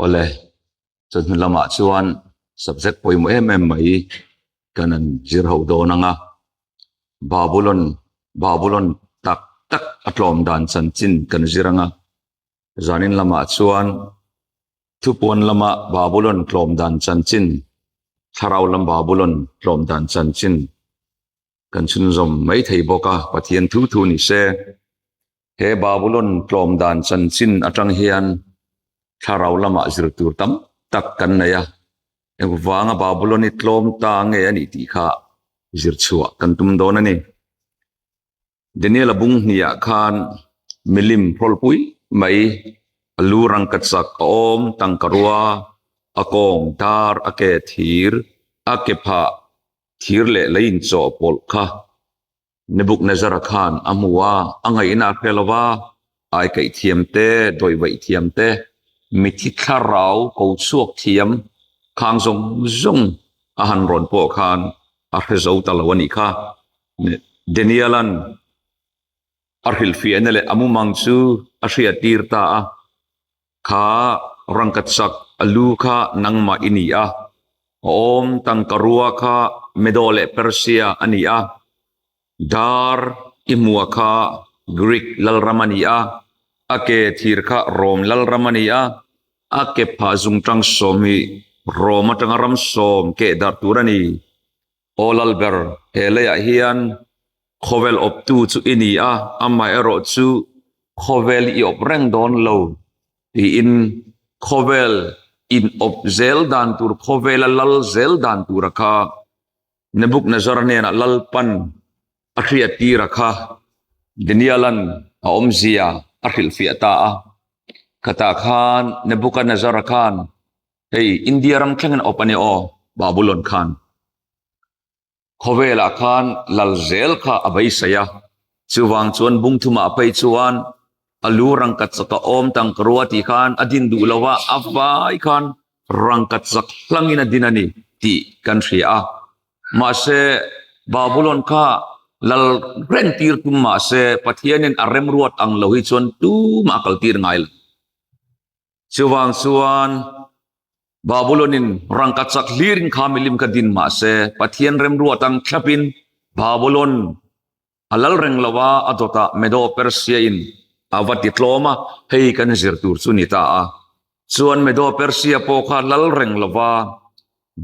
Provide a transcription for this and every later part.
Awle, chawhnu lamah chuan subject pawimawh em em mai kan han zir ho dawn ang a, Babulon, Babulon tak tak a tlawm dan chanchin kan zir ang a, zanin lamah chuan thupuan lama Babulon tlawm dan chanchin, thlarau lam Babulon tlawm dan chanchin kan chhunzawm mai thei bawk a, Pathian thu thu ni se. He Babulon tlawm dan chanchin atang hian thlarau lamah zir tur tam tak kan nei a, engvanga Babulon i tlawm ta nge a nih tih kha zir chhuah kan tum dawn a ni. Daniel-a bung hniah khan milim hrawlpui mai a lu rangka chak a awm tangka rua, a kawng dar a ke thir, a ke phah thir leh lei inchawhpawlh kha Nebuchadnezzar-a khan a hmu a, a ngaihna a hre lo va, ai kaih thiam te, dawivaih thiam te, mithi thlarau ko chhuak thiam khang zawng zawng a han rawn pawh khan a hre zo ta lo a nih kha. Daniel-a'n a hrilhfiahna leh a mumang chu a hriattir ta a, Kha rangkachak a lu kha nangmah i ni a, a awm tangka rua kha Medo leh Persia a ni a, dar i hmua kha Greek lalram a ni a, a ke thir kha Rom lalram a ni a, a ke phah zungtang 20 Rom atanga ram sawm keh darh tur a ni. Aw Lalber, he leiah hian khawvel awptu chu i ni a, amaherawh chu khawvel i awp reng dawn lo tiin khawvel in awp zel dan tur, khawvela lal zel dan tura kha Nebuchadnezzar hnenah Lalpan a hriattira kha Daniela'n a awmzia a hrilhfiah ta a. Khatah khan Nebuchadnezzar-a khan Hei India ram thlengin awp a ni aw, Babulon khan. Khawvelah khan lal zel kha a beisei a, chuvang chuan bungthumah phei chuan a lu rangkachak a awm tangka rua tih khan a din duh lo a, a vai khan rangkachak hlangin a din a ni tih kan hria a. Mahse, Babulon kha lal reng tir tum mahse Pathianin a remruat ang lo hi chuan tumah a kaltir ngai lo. Chuvang chuan Babulonin rangka chak hlirin kha milim kha din mah se, Pathian remruat ang thlapin Babulon a lal reng lo a, a dawtah Medo-Persia in a va ti tlawm a, hei kan zir tur chu ni ta a. Chuan Medo-Persia pawh kha lal reng lo va,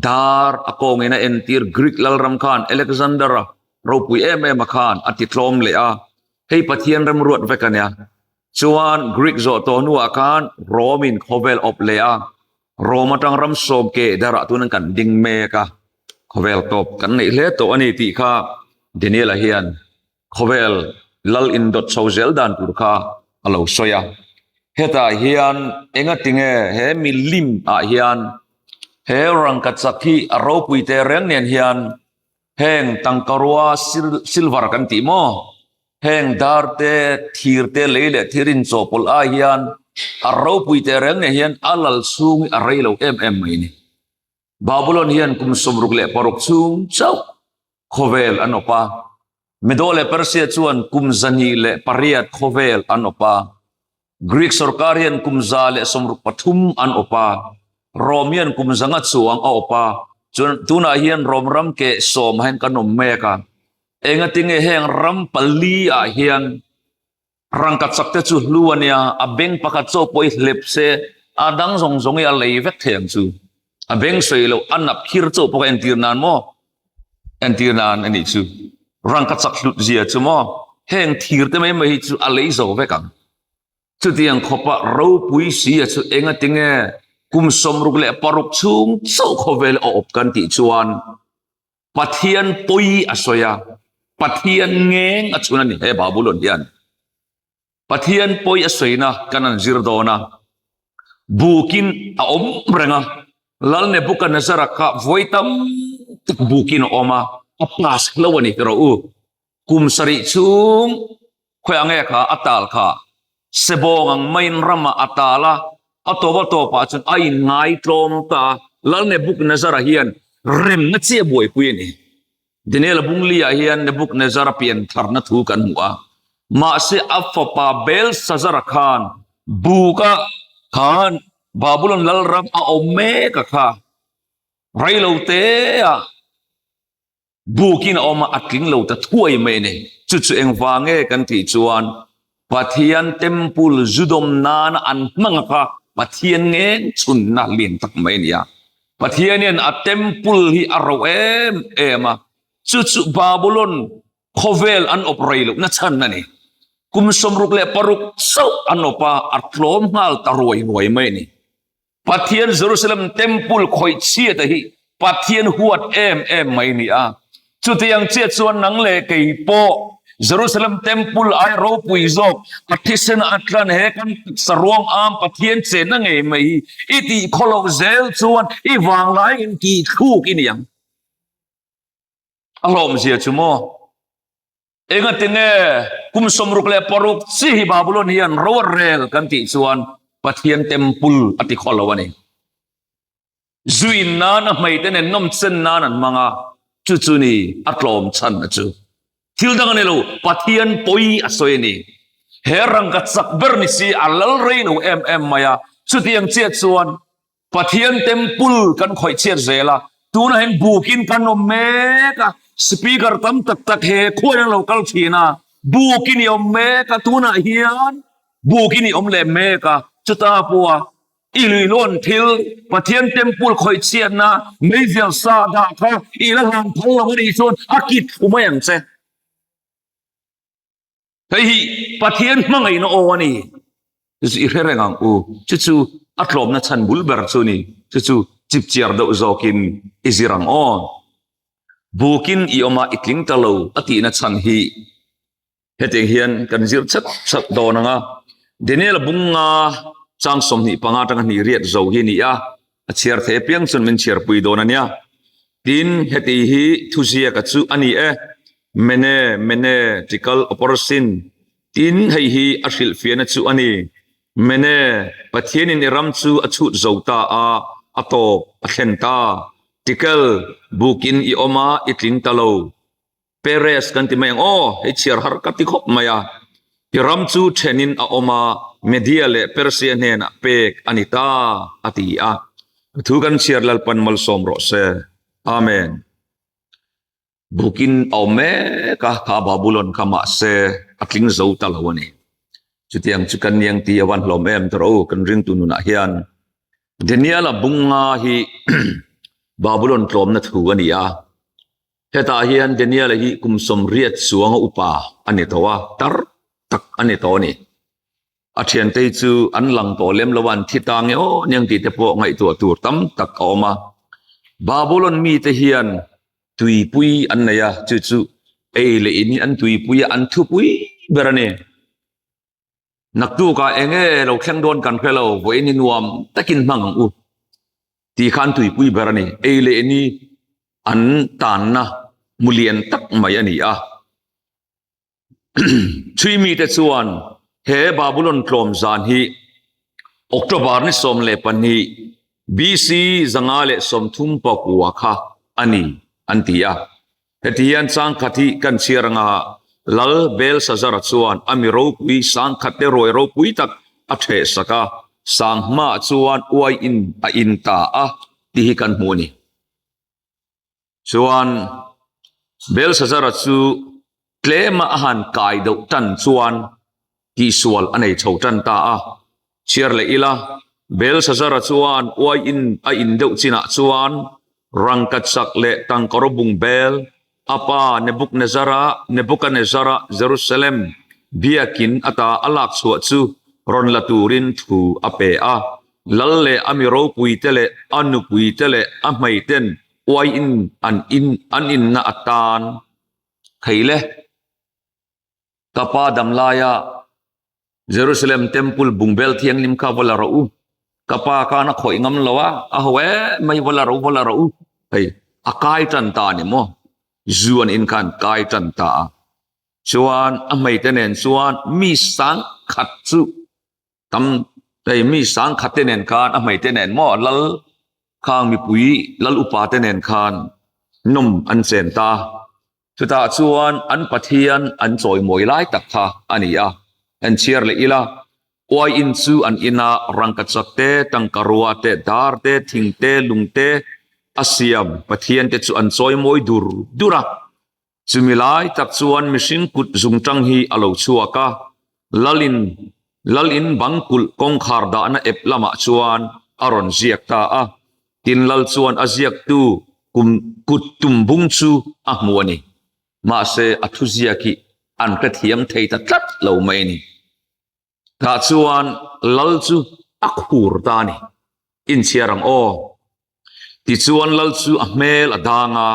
dar a kawngin a entir Greek lalram khan Alexander-a ropui em em a khan a ti tlawm leh a, hei Pathian remruat vek a nia. Chuan Greek zawh tawh hnuah khan Rome in khawvel awp leh a, Rome atang ram sawm keh darah tunin kan ding mek a, khawvel tawp kan neih hle tawh a ni tih kha Daniel-a hian khawvel lal indawt chho zel dan tur kha a lo sawi a. Hetah hian engatinge he milim ah hian he rangkachak hi a ropui teh reng nen hian heng tangkarua silver kan tih maw? Heng dar te, thir te, lei leh thir inchawhpawlh ai hian a ropui teh reng nge hian a lal chhung hi a rei lo em em mai ni. Babulon hian kum 66 chhung chauh khawvel an awp a, Medo leh Persia chuan kum 208 khawvel an awp a, Greek sorkar hian kum 163 an awp a, Rome hian kum 500 chuang a awp a, chuan tunah hian Rome ram keh sawm ah hian kan awm mek a. Engatinge heng ram pali ah hian rangka chak te chu hlu a nia, a beng pakhat chaw pawh i hlep se a dang zawng zawng hi a lei vek thei ang chu. A beng sawi loh a nap khir chaw pawh ka entir nan maw? Entir nan a nih chu. Rangka chak hlut zia chu maw? Heng thir te mai mai hi chu a lei zo vek ang. Chutiang khawpa ropui si a chu engatinge kum 66 chhung chauh khawvel a awp kan tih chuan Pathian pawi a sawi a, Pathian ngeng a chhun a ni he Babulon hian. Pathian pawi a sawina kan an zir dawn a, bukin a awm reng a, Lal Nebuchadnezzar-a kha vawi tam tak bukin a awm a, a pass hlo a ni rawh u. Kum sarih chhung khawi ang nge kha a tal kha sebawng ang maiin ramah a tal a, a tawp a tawpah chuan a inngai tlawm ta a. Lal Nebuchadnezzar-a hian remna chiah buaipui a ni. Daniel-a bungli-ah hian Nebuchadnezzar-a pian tharna thu kan hmu a, mahse a fapa Belshazzar-a khan buka khan. Babulon lalram a awm mek a kha reilo te a bukin a awm a, a tling lo ta thuai mai a ni. Chu chu engvang nge kan tih chuan Pathian temple zudawm nana an hmang a kha Pathian ngeng chhunna lian tak mai a ni a. Pathian hian a temple hi a roh em em a, chu chu Babulon khawvel an awp rei lohna chhan a ni. Kum 66 chauh an awp a, a tlawm nghal ta ruai ruai mai a ni. Pathian Jerusalem temple khawih chhiat a hi Pathian huat em em mai a ni a. Chutiang chiah chuan nang leh kei pawh Jerusalem temple ai ropui zawk a thisen a tlan he kan taksa ruang am Pathian chenna ngei mai hi i tih khawloh zel chuan i vanglai in tih thluk i ni ang. A hlawmzia chu maw? Engatinge kum 66 chi hi Babulon hian ro a rel kan tih chuan Pathian temple a ti khaw lo a ni. Zuin nan a hmeite nen nawm chen nan an hmang a, chu chu ni a tlawm chhan a chu. Thil dang a ni lo, Pathian pawi a sawi a ni. He rangka chak ber ni si a lal rei lo em em mai a, chutiang chiah chuan Pathian temple kan khawih chhiat zel a, tunah hian bukin kan awm mek a, speaker tam tak tak he khuain an lo kal thin a, bukin i awm mek a, tunah hian bukin i awm leh mek a, chuta pawha i luilawn thil Pathian temple khawih chhiatna meizial sa dah kha i la hlan phal lo a nih chuan a kit thlu mai ang che. Hei hi Pathian hmangaihna aw a ni. Chu chu i hre reng ang u. Chu chu a tlawmna chhan bul ber chu a ni. Chu chu chipchiar deuh zawkin i zir ang aw. Bukin i awm a, i tling ta lo a tihna chhan hi hetiang hian kan zir chat chat dawn ang a. Daniel bunga chang 25 atanga hnih riat zo hi a ni a. A chhiar thei apiang chuan min chhiarpui dawn a nia. Tin, heti hi thuziaka chu a ni e, Mene, Mene, Tikal Operation. Tin, hei hi a hrilhfiahna chu a ni, Mene, Pathianin i ram chu a chhut zo ta a, a tawp a thlen ta. Tikel, bukin i awm a, i tling ta lo. Peres kan ti mai ang aw, hei chhiar har ka ti khawp mai a. I ram chu thenin a awm a, Media leh Persia hnenah pek a ni ta, a ti a. Thu kan chhiar Lalpan malsawm rawh se. Amen. Bukin a awm mek a, kha Babulon kha mahse a tling zo ta lo a ni. Chutiang chu kan niang ti a van hlawm em tawh rawh u, kan ringtu nunah hian. Daniela bunga hi Babulon tlawmna thu a ni a. Hetah hian Daniela hi kum 80 chuanga upa a ni tawh a, tar tak a ni tawh a ni. A thiantei chu an lang tawh lem lo a, an thi ta nge aw niang tih te pawh ngaihtuah tur tam tak a awm a. Babulon mite hian tuipui an nei a, chu chu ei leh in hi an tuipui a, an thupui ber a ni. Naktukah eng nge lo thleng dawn kan hre lo, vawiin hi nuam takin hmang ang u tih khan tuipui ber a ni. Ei leh ni an tanna hmu lian tak mai a ni a. Chhui mite chuan he Babulon tlawm zan hi October ni 12 BC 539 kha a ni an ti a. Heti hian changkhat hi kan chhiar anga Lal Belshazzar-a chuan a mi ropui sangkhat te ruai ropui tak a ṭheh sak a, sanghmaah chuan uai in a in ta a tih hi kan hmu a ni. Chuan Belshazzar-a chu tlema a han kai deuh tan chuan tihsual a nei chho tan ta a. Chhiar leh ila, Belshazzar-a chuan uai in a in deuh chinah chuan rangkachak leh tangkaraw bung bel a pa Nebuknezara, Nebuchadnezzar-a Jerusalem biakin ata a lak chhuah chu rawn la turin thu a pe a. Lal leh a mi ropuite leh a nupuite leh a hmeiten uai in an in an inna atan thei le. Ka pa dam laia Jerusalem Temple bungbel thianghlim kha va la rawh u. Ka pa khan a khawih ngam lo a, a ho em mai va la rawh u, va la rawh u. Hei, a kai tan ta a ni maw? Zu an in khan kai tan ta a. Chuan a hmeite nen chuan mi sangkhat chu tam hei mi sangkhat te nen khan a hmeite nen maw lal khang mipui lal upa te nen khan nawm an chen ta. Chutah chuan an Pathian an chawimawi lai tak kha a ni a, en chhiar leh ila. Uaiin chu an in a, rangkachak te, tangkarua te, dar te, thing te, lung te a siam pathian te chu an chawi mawi dur dur a. Chumi lai tak chuan mihring kut zungtang hi a lo chhuak a, Lalin Lalin bang kulh kawngkhar dahna ep lamah chuan a rawn ziak ta a. Tin Lal chuan a ziaktu kum kut tum bung chu a hmu a ni. Mahse a thuziak hi an hrethiam thei ta tlat lo mai a ni. Tah chuan Lal chu a khur ta a ni. Inchhiar ang aw. Tichuan Lal chu a hmel a dang a,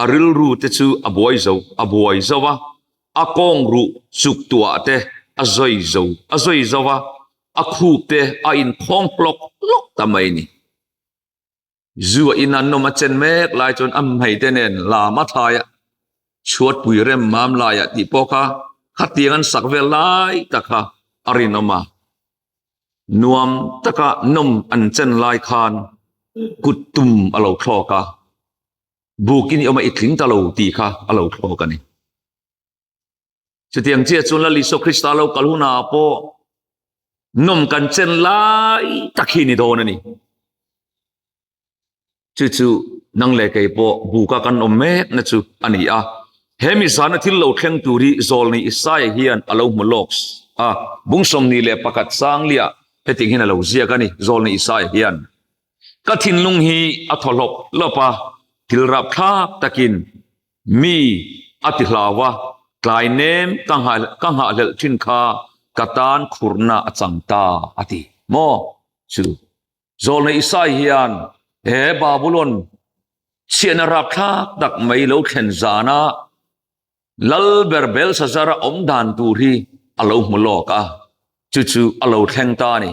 a rilru te chu a buai zo a buai zo a, a kawng ruh chuk tuah te a zawi zo a zawi zo a, a khup te a inkhawng hlawk hlawk ta mai a ni. Zu a ina nawm a chen mek lai chuan a hmeite nen lam a thlai a, chhuatpui rem mam laiah tih pawh kha khatiang an sak vel lai tak kha a rinawm a. Nuam taka nawm an chen lai khan kut tum a lo thlawk a, bukin i awm a i tling ta lo tih kha a lo thlawk a ni. Chutiang chiah chuan Lal Isua Krista lo kal hunah pawh nawm kan chen lai tak hi ni dawn a ni. Chu chu nang leh kei pawh buka kan awm mekna chu a ni a. He mi zana thil lo thleng tur hi Zawlni Isaia hian a lo hmu lawk a, bung 21 sanglia hetiang hian a lo ziak a ni, Zawlni Isaia hian. Ka thinlung hi a thaw hlawp hlawp a, thil rapthlak takin Mi a ti hlau a, tlai nem ka ka nghahhlelh thin kha ka tan khurna a chang ta a ti maw? Chu Zawlnei Isai hian he Babulon chhiahna rapthlak tak mai lo thlen zana lal ber Belshazzar-a awm dan tur hi a lo hmu lawk a, chu chu a lo thleng ta a ni.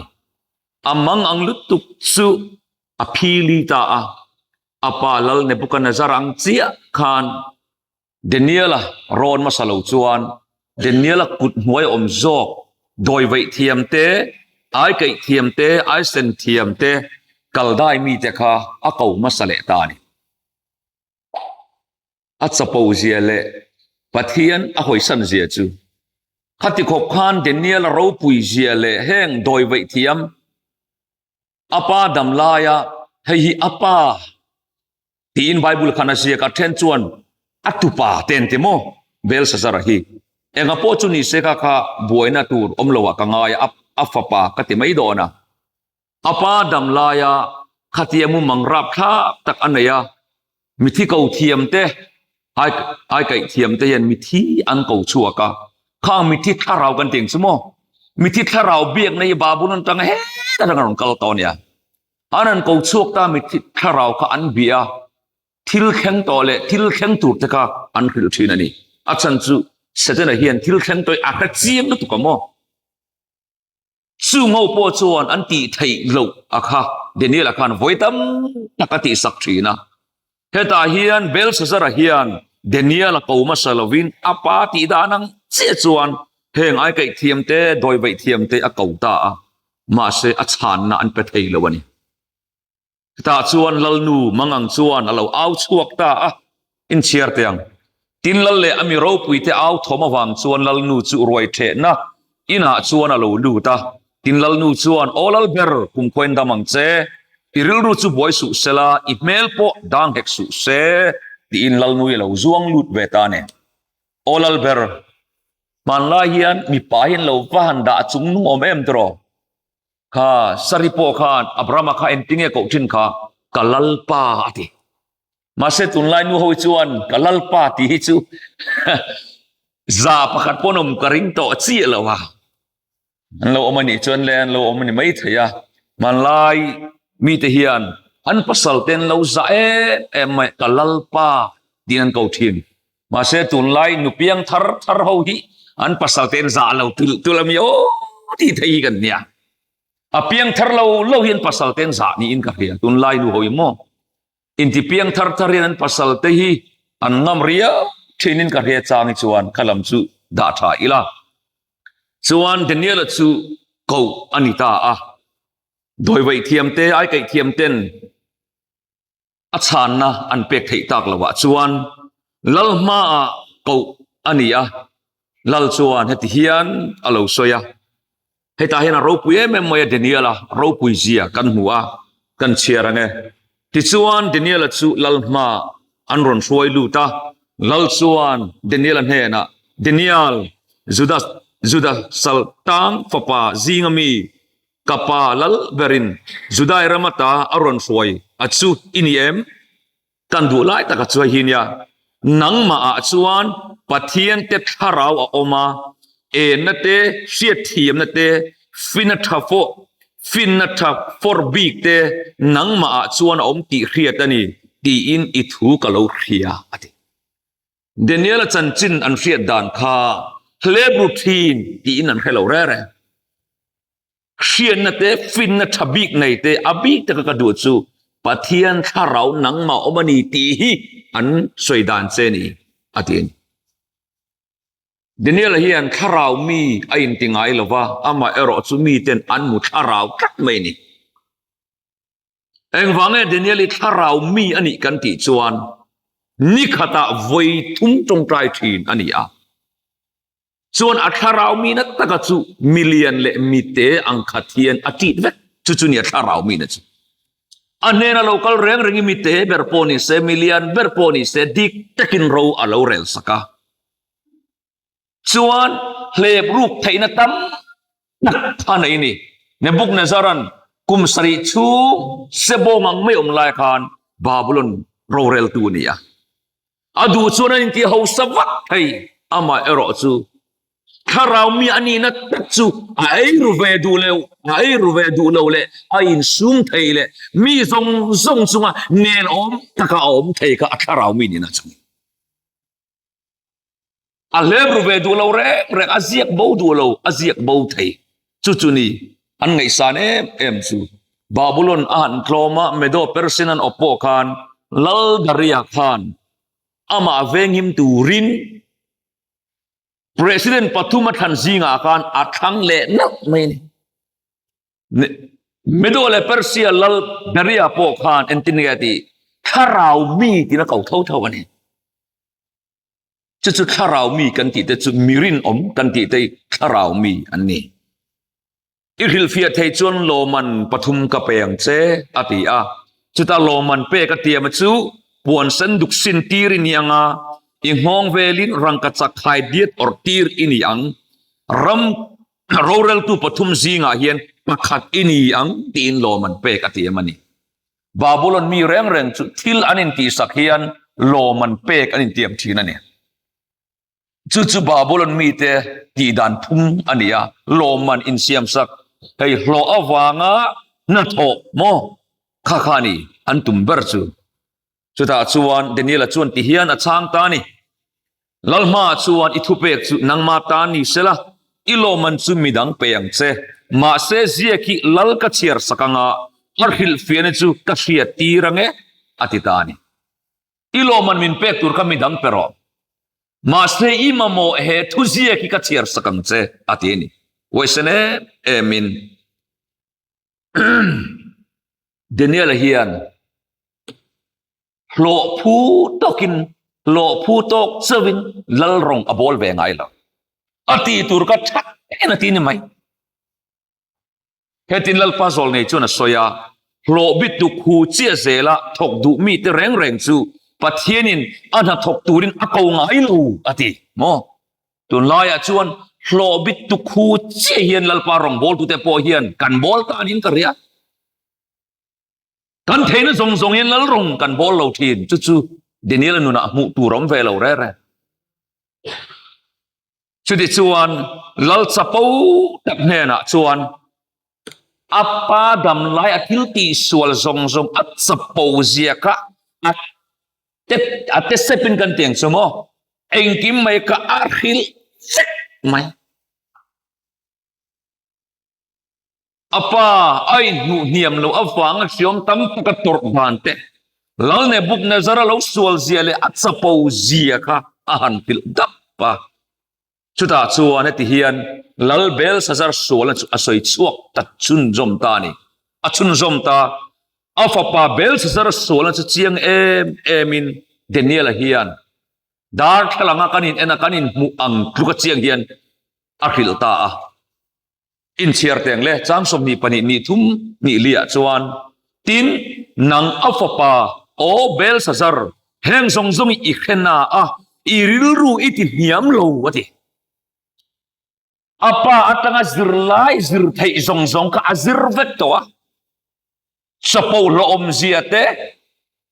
A mang ang lutuk chu a phili ta a, a pa Lal Nebuchadnezzar ang chiah khan Daniel-a rawn hmasa lo chuan Daniel-a kut hnuai awm zawk dawi vaih thiam te, ai kaih thiam te, ai sen thiam te, kaldai mite kha a ko hmasa leh ta a ni. A chapo zia leh Pathian a hawisan zia chu khati khawp khan Daniel-a ropui zia leh heng dawi vaih thiam A pa dam laia hei hi a pa tiin Bible khan a ziak a, then chuan a tupa te an ti maw Belshazzar-a hi. Enga pawh chu ni se kha kha buaina tur awm loah ka ngai a, a fapa ka ti mai dawn a. A pa dam laia khatia mumang rapthlak tak a nei a, Mithi ko thiam te, ai ai kaih thiam te hian mithi an ko chhuak a, khang mithi thlarau kan tih ang chu maw? Mithi thlarau biakna hi Babulon atanga heta atanga rawn kal tawh a nia. An rawn ko chhuak ta mithi thlarau kha an bia a, thil thleng tawh leh thil thleng tur te kha an hrilh thin a ni. A chhan chu Setana hian thil thleng tawh hi a hre chiang lutuk a maw? Chu ngo pawh chuan an tih theih loh a kha Daniel-a khan vawi tam tak a tihsak thin a. Hetah hian Belshazzar-a hian Daniel-a ko hmasa lovin a pa tih dan ang chiah chuan heng aikaih thiam te, dawivaih thiam te a ko ta a, mahse a chhanna an pe thei lo a ni. Tah chuan Lalnu Mangang chuan a lo au chhuak ta a, Inchhiar teh ang. Tin Lal leh a mi ropuite au thawm avang chuan Lalnu chu ruai thehna inah chuan a lo lut a. Tin Lalnu chuan, Aw Lalber, kumkhuain dam ang che. I rilru chu buai suh sela, i hmel pawh dang hek suh se, tiin Lalnu i lo zuang lut ve ta a ni. Aw Lalber, hmanlai hian mipa hi an lo va han dah chung nung awm em tiraw? Kha Sari pawh khan Abrahama kha engtinge koh thin kha ka Lalpa a ti. Mahse tunlai nu ho chuan ka Lalpa tih hi chu za pakhat pawn awm ka ring tawh chiah lo a. An lo awm a nih chuan le an lo awm a ni mai thei a. Hmanlai mite hian an pasal te an lo za em em mai ka Lalpa tiin an ko thin. Mahse tunlai nupiang thar thar ho hi an pasal te an zah lo tulh tulh a mi aw tih thei hi kan nia. A piang thar lo lo hi an pasal te an zah niin ka hria tunlai nu ho hi maw. Inti piang thar thar hian an pasal te hi an ngam riau thinin ka hria chang hi chuan kha lam chu dah tha ila. Chuan Daniel-a chu koh a ni ta a. Dawivaih thiam te, aikaih thiam ten A chhanna an pek theih tak loah chuan Lal hmaah koh a ni a, Lal chuan heti hian a lo sawi a. Hetah hian a ropui em em mai a Daniel-a ropui zia kan hmu a, kan chhiar ang e. Tichuan Daniel-a chu lal hmaah an rawn hruai lut a, lal chuan Daniel-a hnenah, Daniel, Juda Juda sal tang fapa zinga mi ka pa lal berin Judai ram ata a rawn hruai a chu i ni em? Kan duh lai taka chu hei hi nia, nangmah ah chuan Pathian te thlarau a awm a, enna te, hriatthiamna te, finna tha fawh, finna tha fawr bik te nangmah ah chuan a awm tih hriat a ni tiin i thu ka lo hria a ti. Daniel-a chanchin an hriat dan kha hlep ru thin tiin an hre lo reng reng. Hriatna te, finna tha bik nei te, a bik taka ka duh chu Pathian thlarau nangmah awm a ni tih hi an sawi dan che ni, a ti a ni. Daniel-a hian thlarau mi a inti ngai lo va, amah erawh chu miten an hmu thlarau tlat mai a ni. Engvang nge Daniel-i thlarau mi a nih kan tih chuan ni khatah vawi thum tawngtai thin a ni a. Chuan a thlarau mi na taka chu milian leh mite ang khat hian a ṭit vek. Chu chu ni a thlarau mi na chu. A hnena lo kal reng rengin mite ber pawh ni se, milian ber pawh ni se dik takin ro a lo rel sak a. Chuan hlep ruk theihna tam tak kha nei ni. Nebuchadnezzar-a'n kum sarih chhung sebawng ang mai awm lai khan Babulon roreltu a ni a. A duh chuan an inti hausa vak thei, amah erawh chu thlarau mi a nihna tak chu a ei ru ve duh lo, a ei ru ve duh lo leh a insum thei leh mi zawng zawng chunga nelawm taka a awm thei kha a thlarau mi nihna chu. A hlep ru ve duh lo reng reng, a ziak bo duh lo, a ziak bo thei. Chu chu ni an ngaihsan em em chu. Babulon a han tlawm a, Medo-Persian an awp pawh khan Lal Daria khan amah venghim turin President pathum a thlan zingah khan a thlang leh nalh mai a ni. Medo leh Persia lal Daria pawh khan entin nge a tih? Thlarau mi tiin a ko tho tho a ni. Chu chu thlarau mi kan tih te chu mi rinawm kan tih te hi thlarau mi an ni. I hrilhfiah thei chuan lawman pathum ka pe ang che a ti a. Chutah lawman pek a tiam a chu puan sen duk sin tir i ni ang a, i nghawng velin rangkachak thlai diat awrh tir i ni ang. Ram roreltu pathum zingah hian pakhat i ni ang tiin lawman pek a tiam a ni. Babulon mi reng reng chu thil an intihsak hian lawm an pek an intiam thin a ni. Chu chu Babulon mite tihdan phung a ni a, lawm an insiamsak hei hlawh avanga hnathawh maw kha kha a ni an tum ber chu. Chutah chuan Daniel-a chuan ti hian a chhang ta a ni, Lalhma chuan i thupek chu nangma ta ni sela, i lawmman chu midang pe ang che. Mahse ziak hi lal ka chhiar sak anga a hrilhfiahna chu ka hriat tir ang e, a ti ta a ni. I lawmman min pek tur kha midang pe rawh. Mahse i mamawh he thu ziak hi ka chhiar sak ang che, a ti a ni. Huaisen em emin Daniel-a hian hlawh phu tawkin hlawh phu tawk chauhin lal rawng a bawl ve ngai lo. A tih tur ka that en a ti ni mai. Hetin Lalpa zawl nei chuan a sawi a, hlawh bituk hu chiah zela thawk duh mite reng reng chu Pathianin a hna thawk turin a ko ngai lo a ti maw? Tunlaiah chuan hlawh bituk hu chiah hian Lalpa rawngbawltute pawh hian kan bawl ta niin ka ria. Kan theihna zawng zawng hian lal rawng kan bawl lo thin. Chu chu Daniel-a nunah hmuh tur awm ve lo re re. Chuti chuan lal chapo tak hnenah chuan a pa dam lai a thil tih sual zawng zawng a chapo zia kha a te a te sepin kan tiang chu maw engkim mai kha a hrilh vek mai. A pa a inhnuh hniam loh avanga hriam tam tak a tawrh dan te, Lal Nebuchadnezzar-a lo sual zia leh a chapo zia kha a han hrilh dap a. Chutah chuan heti hian Lal Belshazzar sualna chu a sawi chhuak ta chhunzawm ta a ni. A chhunzawm ta. A fapa Belshazzar sualna chu chiang em emin Daniel-a hian darthlalanga kan in en a, kan inhmuh ang tluka chiang hian a hrilh ta a. Inchhiar teng le chang 22 ni thum ni liah chuan tin nang a fapa aw Belsazar heng zawng zawng i hrena a i rilru i ti hniam lo a ti. A pa atanga zirlai zir theih zawng zawng kha a zir vek tawh a. Chapo hlawhawmzia te,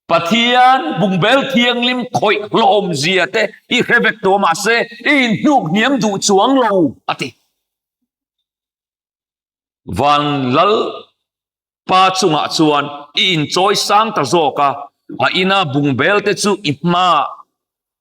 Pathian bungbel thianghlim khawih hlawhawmzia te i hre vek tawh mahse i inhnuk hniam duh chuang lo a ti. Van Lal pa chungah chuan i inchawi sang ta zawk a, a ina bungbel te chu i hmaah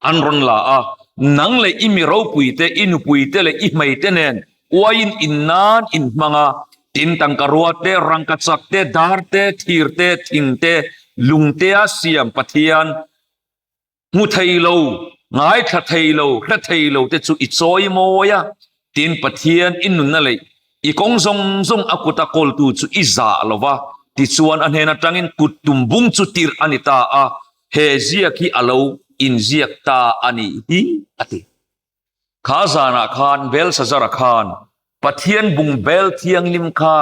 An rawn la a, nang leh i mi ropuite, i nupuite leh i hmeite nen uaiin in nan in hmang a, tin tangkarua te, rangkachak te, dar te, thir te, thing te, lungtea siam Pathian hmu thei lo, ngaithla thei lo, hre thei lo te chu i chawi mawi a, Tin, Pathian i nunna leh i kawng zawng zawng a kuta kawltu chu i zah lo va, tichuan a hnen atangin kut tum bung chu tirh a ni ta a, he ziak hi a lo inziak ta a nih hi, a ti. Kha zanah khan Belshazzar-a khan Pathian bung bel thianghlim kha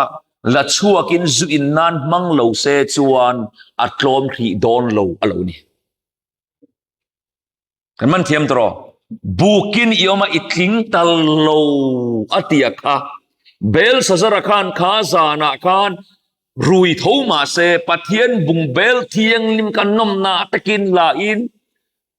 la chhuakin zu in nan hmang lo se chuan a tlawm hrih dawn lo a lo ni. Kan man thiam tawh bukin i awm a i tling tal lo a ti a kha Belshazzar khan kha zanah khan rui tho mah se Pathian bungbel thianghlim kan nawmna takin la in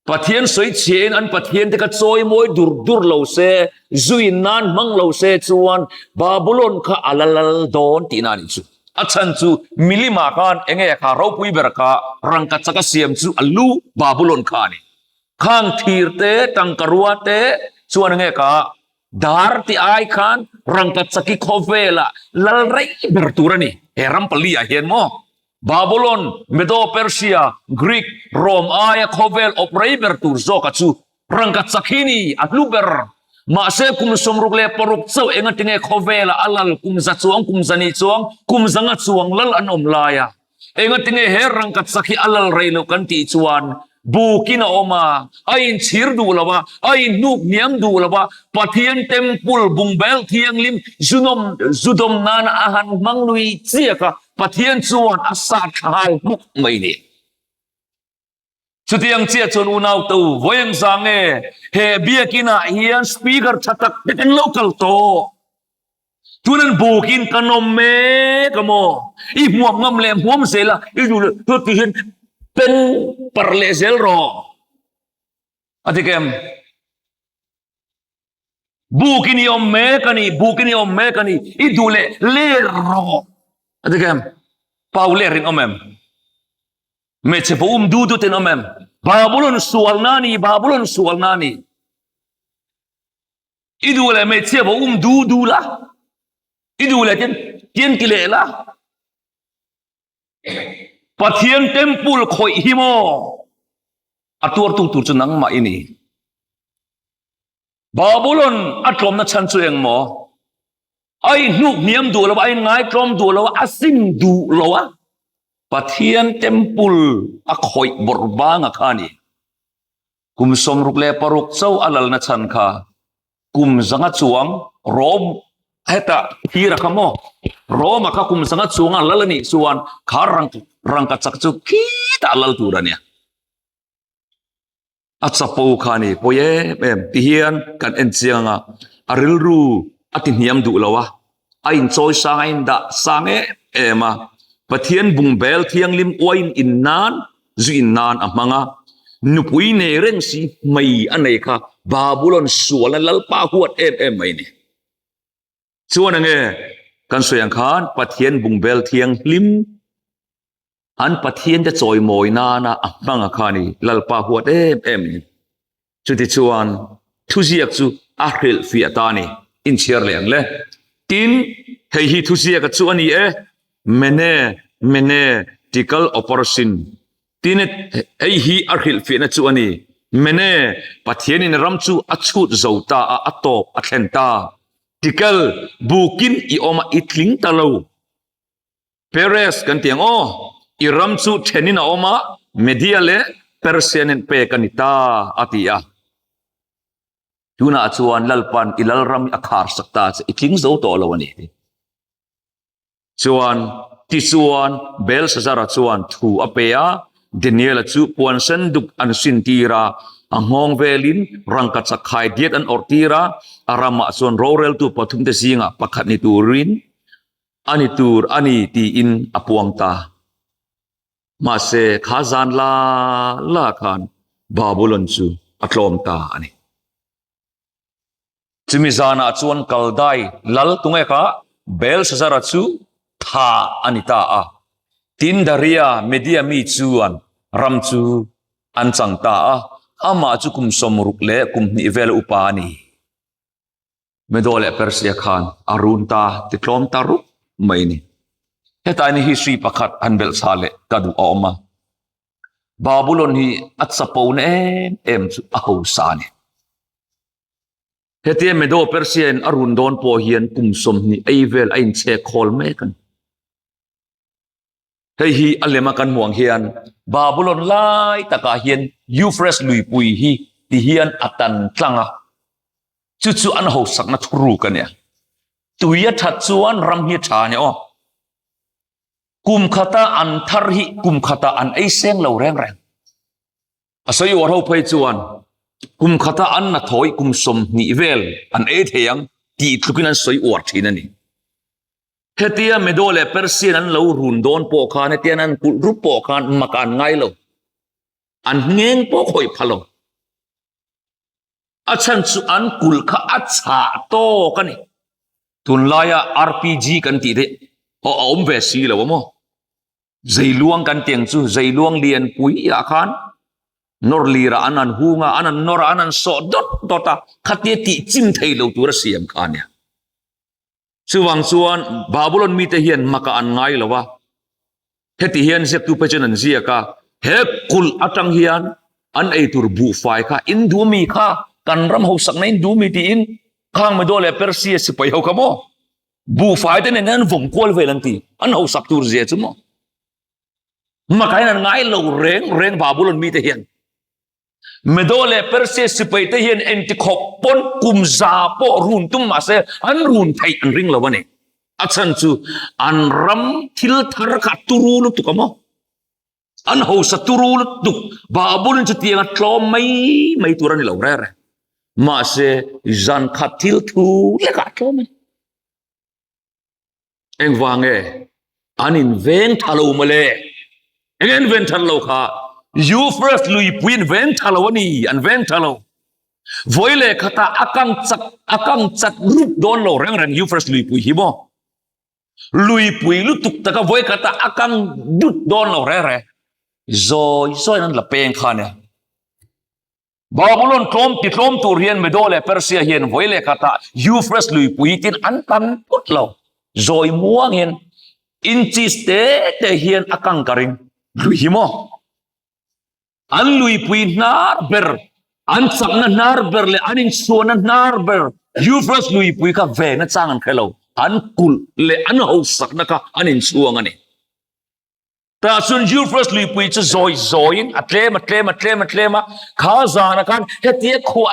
Pathian sawi chhiain an Pathian te kha chawi mawi dur dur lo se zuin nan hmang lo se chuan Babylon kha a la lal dawn tihna a nih chu. A chhan chu milimah khan enge kha ropui ber kha rangkachak a siam chu a lu Babulon kha a ni. Khang thir te, tangkarua te chuan enge kha dar ti ai khan rangkachak hi khawvelah lal rei ber tur a ni. He ram pali ah hian maw Babulon, Medo-Persia, Greek, Rome aia khawvel awp rei ber tur zawka chu Rangkachak hi ni a hlu ber. Mahse kum 66 chauh engatinge khawvela a lal kum za chuang kum za ni chuang kum zanga chuang lal an awm lai a. Engatinge he rangkachak hi a lal rei loh kan tih chuan bukin a awm a, a inchhir duh lo a, a inhnuk hniam duh lo a, Pathian temple bungbel thianghlim zunawm zudawm nana a han hmang lui chiak a, Pathian chuan a sa tha nghal hmuk mai ni. Chutiang chiah chuan unau to vawiin zang nge he biakin ah hian speaker tha tak tak an lo kal tawh. Tunan bukin kan awm mek a maw? I hmuam ngam leh hmuam zel a, i duh leh chuti hian pen par leh zel rawh. A dik em? Bukin i awm mek a ni, bukin i awm mek a ni, i duh leh ler rawh. A dik em? Pau ler in awm em? Hmeichhe pawh um du dut in awm em? Babulon sualna a ni, Babulon sualna a ni. I duh leh hmeichhia pawh um du du la, i duh leh tin tin ti leh la. Pathian temple khawih hi maw a tuartu tur chu nangmah i ni. Babulon a tlawmna chhan chu eng maw? A inhnuk hniam duh lo a, a inngai tlawm duh lo a, a sim duh lo a. Pathian temple a khawih bawrh banga kha a ni. Kum 66 chauh a lalna chhan kha kum zanga chuang Rome heta thira kha maw Rome-a kha kum zanga chuang a lal a nih chuan kha rang rangkachak chu khitah a lal tur a nia. A chapo kha a ni pawi em em ti hian kan en chiang a, a rilru a ti hniam duh lo a, a inchawi sang a indah sang em em a, Pathian bungbel thianghlim uaiin in nan zu in nan a hmang a, nupui nei reng si hmei a nei kha Babulon sualna Lalpa huat em em mai a ni. Chuan enge kan sawi ang khan Pathian bungbel thianghlim An Pathian te chawimawi nana a hmang a kha ni Lalpa huat em em ni. Chutichuan thuziak chu a hrilhfiah ta ni. Inchhiar leh ang le. Tin, hei hi thuziaka chu a ni e, Mene, Mene, Tikal Operation. Tin, hei hi a hrilhfiahna chu a ni, Mene, Pathianin ram chu a chhut zo ta a, a tawp a thlen ta. Tikal, bukin i awm a, i tling ta lo. Peres kan ti ang aw, i ram chu thenin a awm a, Media leh Persia nen pek a ni ta, a ti a. Tunah chuan Lalpan i lalram hi a khar sak ta che, i tling zo tawh lo a ni. Chuan, tichuan Belshazzar-a chuan thu a pe a, Daniel-a chu puan sen dup an sintir a, a nghawng velin rangkachak khai diat an awrh tir a, a ramah chuan roreltu pathumte zingah pakhat ni turin a ni tur a ni tiin a puang ta. Mahse, kha zan la la khan Babulon chu a tlawm ta a ni. Chumi zanah chuan Kaldai lal tunge kha Belshazzar-a chu tha a ni ta a. Tin, Daria, Media mi chuan ram chu an chang ta a, amah chu kum 60 leh kum hnih vel upa a ni. Medo leh Persia khan a run ta ti tlawm ta rup mai a ni. Hetlai ni history pakhat han belhchhah leh ka duh a awm a. Babulon hi a chapona em em chu a hausa a ni. Hetia Medo Persia in a run dawn pawh hian kum 20 ei vel a inchhek khawl mek a ni. Hei hi a lema kan hmuh ang hian Babulon lai takah hian Euphrates luipui hi ti hian a tan tlang a, chu chu an hausakna thuruk a nia. Tui a that chuan ram hi a tha a ni aw. Kum khata an thar hi kum khata an ei seng lo reng reng. A sawi uar ho phei chuan kum khata an na thawi kum 20 vel an ei thei ang tih tlukin an sawi uar thin a ni. Hetia Medo leh Persian an lo run dawn pawh khan hetian an kulh rup pawh khan mak an ngai lo. An ngeng pawh khawih pha lo. A chhan chu an kulh kha a chhah tawk a ni. Tunlaia RPG kan tih te aw a awm ve si lo a maw? Zeiluang kan tih ang chu zeiluang lianpui ah khan nawr lirah an han hung a, an han nawr a, an han sawh dawt dawt a, khatia tih chim thei lo tura siam kha a nia. Chuvang chuan Babulon mite hian maka an ngai lo a, heti hian ziaktu phei chuan an ziak a, he kulh atang hian an eitur buhfai kha in duh mi kha, kan ram hausakna in duh mi tiin khang Medo leh Persia sipai ho kha maw buhfai te nen hian an vawm kual vel an ti, an hausak tur zia chu maw maka hian an ngai lo reng reng Babulon mite hian. Medo leh Persia sipai te hian engti khawp pawn kum za pawh run tum mah se an run theih an ring lo a ni. A chhan chu an ram thil thar kha a turu lutuk a maw? An hausa turu lutuk Babulin chutiang a tlawm mai mai tur a ni lo reng reng. Mahse zan khat thil thu lekah a tlawm a ni. Engvang nge an in veng tha lo mawle? Eng an ven that lo kha? Euphrates luipui an veng tha lo a ni, an veng tha lo. Vawi leh khatah a kang chak, a kang chat rup dawn lo reng reng Euphrates luipui hi maw? Luipui lutuk taka vawi khatah a kang dut dawn lo reng reng. Zawi zawiin an la peng kha nia. Babulon tlawm ti tlawm tur hian Medo leh Persia hian vawi leh khatah Euphrates luipui tin an tan phut lo. Zawi muang hian inches te te hian a kang ka ring. Lui hi maw? An luipui hnar ber, an chakna hnar ber leh an inchhuahna hnar ber Euphrates luipui kha vena chang an hre lo. An kulh leh an hausakna kha an inchhuang a ni. Tah chuan Euphrates luipui chu zawi zawiin a tlem a tlem a tlem a tlem a, kha zana khan hetia khua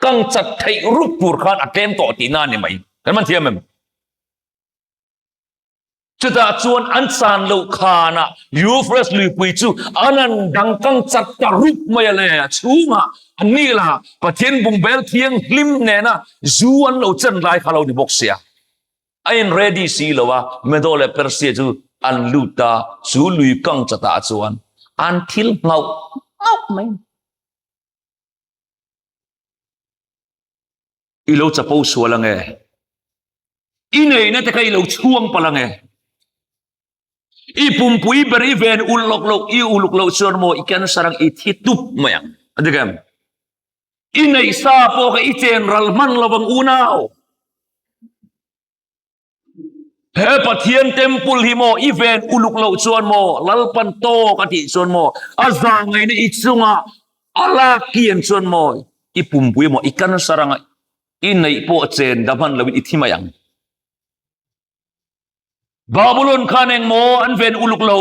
kang chat theih rup tur khan a tlem tawh tihna a ni mai. Kan man thiam em? Chutah chuan an chan loh khanah Euphrates luipui chu an an dang kang chat ta rup mai a le. A chhungah an ni lah Pathian bungbel thianghlim nena zu an lo chen lai kha lo ni bawk sia. A in ready si lo a, Medo leh Persia chu an lut a, chu lui kang chatah chuan an thil nghauh nghauh mai. I lo chapo sual ange, i neihna te kha i lo chhuang palh ange, i pumpui ber i ven uluk loh, i uluk loh chuan maw i cancer ang i thi tup mai ang. A dik em? I neih sa pawh kha i chen ral hman lo ang unau. He Pathian temple hi maw i ven uluk loh chuan maw Lalpan tawk a tih chuan maw a zahngaihna i chunga a lak kian chuan maw i pumpui maw i cancer anga i neih pawh chen da hman loin i thi mai ang. Babulon khan engmaw an ven uluk lo,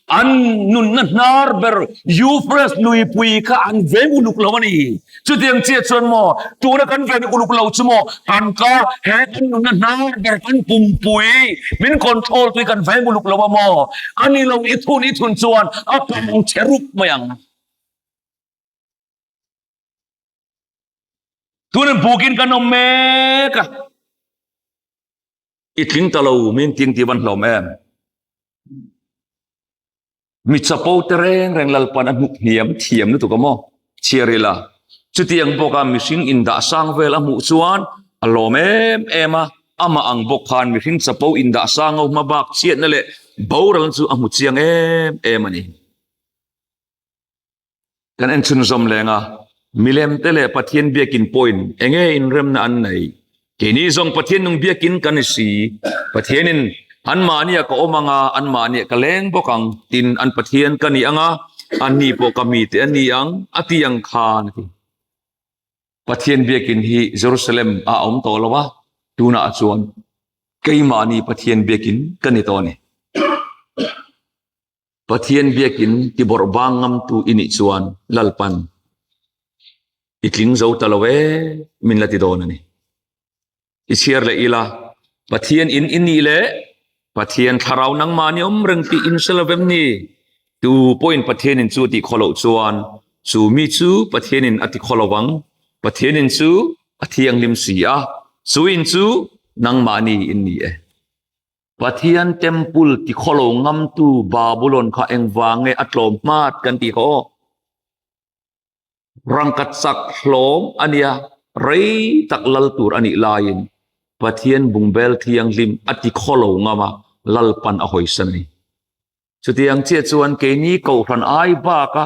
an nunna hnar ber Euphrates luipui kha an veng uluk lo a ni. Chutiang chiah chuan maw tuna kan ven uluk lo chu maw kan ka he kan nunna hnar ber kan pumpui min control tui kan veng uluk lo a maw a ni lo i thun i thun chuan a pang che rup mai ang. Tunin bukin kan awm mek a. I tling ta lo min ting ti van hlawm em? Mi chapo te reng reng Lalpan a hnuk hniam thiam lutuk a maw? Chhiar ila. Chutiang bawka mihring indah sang vel a hmuh chuan a lawm em em a, amah ang bawk khan mihring chapo indah sang ho hma bak chhiatna leh boralna chu a hmu chiang em em a ni. Kan en chhunzawm leng a, milemte leh Pathian biakin pawhin enge inremna an nei? Keini zawng Pathian nung biakin kan ni si. Pathianin anmahniah ka awm anga, anmahniah ka leng bawk ang, tin an Pathian ka ni anga, anni pawh ka mite an ni ang, a ti ang khan a ti. Pathian biakin hi Jerusalem ah a awm tawh lo a, tunah chuan keimahni Pathian biakin ka ni tawh a ni. Pathian biakin ti bawrh bang ngamtu i nih chuan Lalpan i tling zo ta lo e min la ti dawn a ni. I chhiar leh ila, Pathian in i nih leh Pathian thlarau nangmah ni awm reng tih in hre lo vem ni? Tu pawhin Pathian in chu a tih khaw loh chuan chu mi chu Pathian in a ti khaw lo vang. Pathian in chu a thianghlim si a, chu in chu nangmahni in ni e. Pathian temple ti khawlo ngamtu Babulon kha engvang nge a tlawm hmat kan tih kha aw. Rangkhat chak hlawm a nia, rei tak lal tur a nih laiin Pathian bungbel thianghlim a ti khawlo ngam a, Lalpan a hawisan a ni. Chutiang chiah chuan keini Kohhran ai baka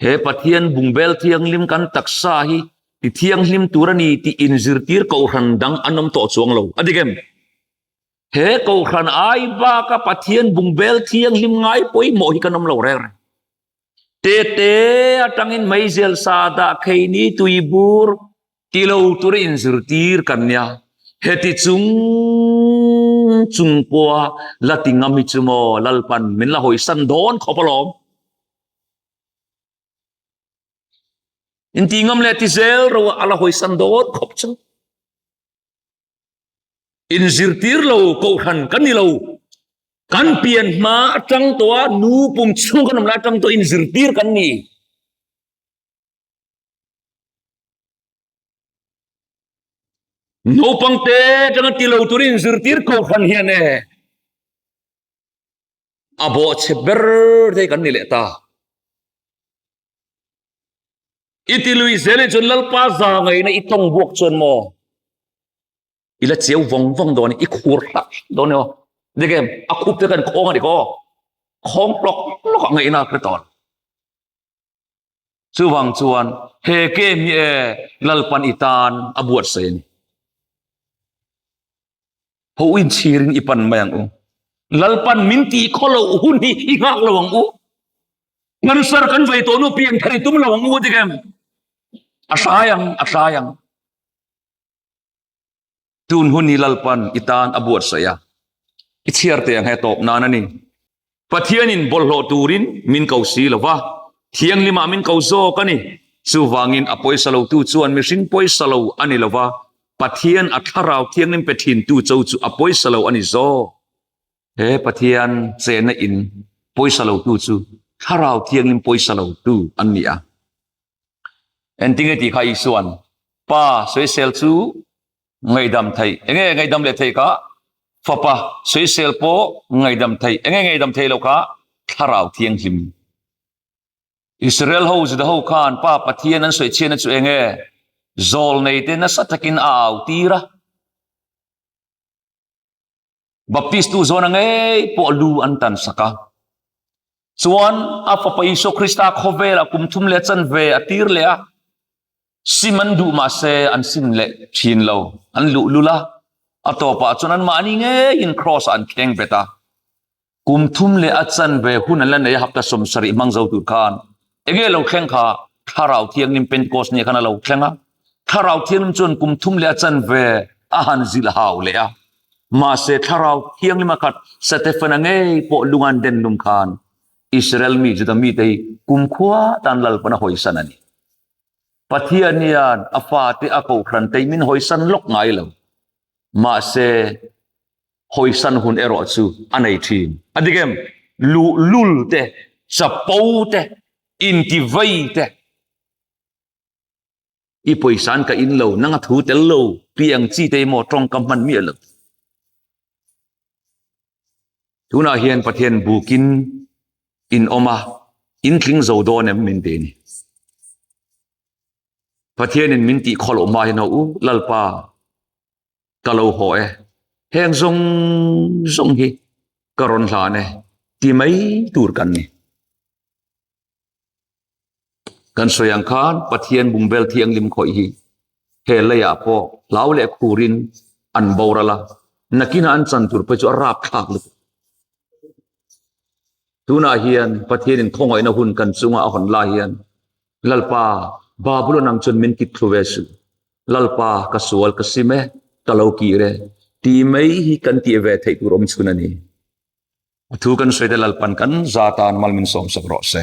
he Pathian bungbel thianghlim kan taksa hi ti thianghlim tur a ni tih inzirtir Kohhran dang an awm tawh chuang lo. A dik em? He Kohhran ai baka Pathian bungbel thianghlim ngai pawimawh hi kan awm lo reng reng. Tete atangin meizial sa dah kheini tuibur ti lo tur inzirtir kan nia. Heti chung chung pawha la ti ngam hi chu maw Lalpan min la hawisan dawn khawp alawm. Inti ngam leh ti zel ro a la hawisan dawn khawp chu. Inzirtir lo kohhran kan ni lo. Kan pian hma atang tawh a nu pum chhung kan awm lai atang tawh inzirtir kan ni. Naupang te atanga ti lo turin inzirtir kohhran hian e a bawhchhe ber te kan ni leh ta. I ti lui zel in chuan Lalpa za ngaihna i tawng buak chuan maw i la chiau vawng vawng dawn i khur hlak dawn aw dik em a khup te kan khawng a ni ko khawng hlawk hlawk a ngaihna ka tawn chuvang chuan he game hi e Lalpan i tan a buatsaih a ni. Ho inchhirin i pan mai ang u. Lalpan min tih khaw loh hun hi i nghak lo ang u. Cancer kan vei tawh nu pian thar i tum lo ang u dik em? A tlai ang, a tlai ang. Tun hun hi Lalpan i tan a buatsaih a. I chhiar teh ang he tawp nan a ni. Pathianin bawlhhlawh turin min ko si lo va, thianghlimah min ko zawk a ni. Chuvangin a pawisa lotu chuan mihring pawisa lo a ni lo va, Pathian a thlarau thianghlim pe thintu cho chu a pawisa lo a ni zawk. He Pathian chenna in pawisa lotu chu thlarau thianghlim pawisa lotu an ni a. Engtinge tih kha Isua'n, Pa, sawisel chu ngaihdam theih. Enge ngaihdam leh theih kha? Fapa, sawisel pawh ngaihdam theih. Enge ngaihdam theih loh kha? Thlarau Thianghlim. Israel ho, Juda ho khan Pa Pathian an sawichhiatna chu enge? Zawlneite nasa takin a au tir a. Baptist tu zawna ngei pawh lu an tan sak a. Chuan a fapa Isua Krista khawvela kum thum leh chanve a tir leh a, sim an duh mahse an sim leh thin lo, an luh lul a, a tawpah chuan anmahni ngeiin kraws ah an kheng bet a. Kum thum leh a chanve hun an la nei a, hapta 70 hmang zo tur khan enge lo thleng kha Thlarau Thianghlim Pentecost ni khan a lo thleng a, Thlarau Thianghlim chuan kum thum leh a chanve a han zilh hau leh a. Mahse Thlarau Thianghlim a khat Setefana ngei pawh lung an den lum khan Israel mi Juda mite hi kumkhua tan Lalpan a hawisan a ni. Pathian hian a fate a kohhran te min hawisan lawk ngai lo. Mahse hawisan hun erawh chu a nei thin. A dik em? Luhlul te, chapo te, intivei te, I pawisa an ka in lo, nang a thu tel lo, pi ang chi te maw tawngkam hman miah lo. Tunah hian Pathian bukin in awm a, in tling zo dawn em min ti a ni. Pathianin min tih khaw loh hma hian ho u, Lalpa ka lo haw e, heng zawng zawng hi ka rawn hlan e ti mai tur kan ni. Kan sawi ang khan Pathian bungbel thianghlim khawih hi he leiah pawh hlau leh khurin an boral a, nakinah an chan tur pawh chu a rapthlak lutuk. Tunah hian Pathianin khawngaihna hun kan chunga a hawn lai hian Lalpa, Babulon ang chuan min kit thlu ve suh. Lalpa, ka sual ka sim e, ka lo kir e, ti mai hi kan tih ve theih tur awm chhun a ni. A thu kan sawi te Lalpan kan za tan mal min sawmsak rawh se.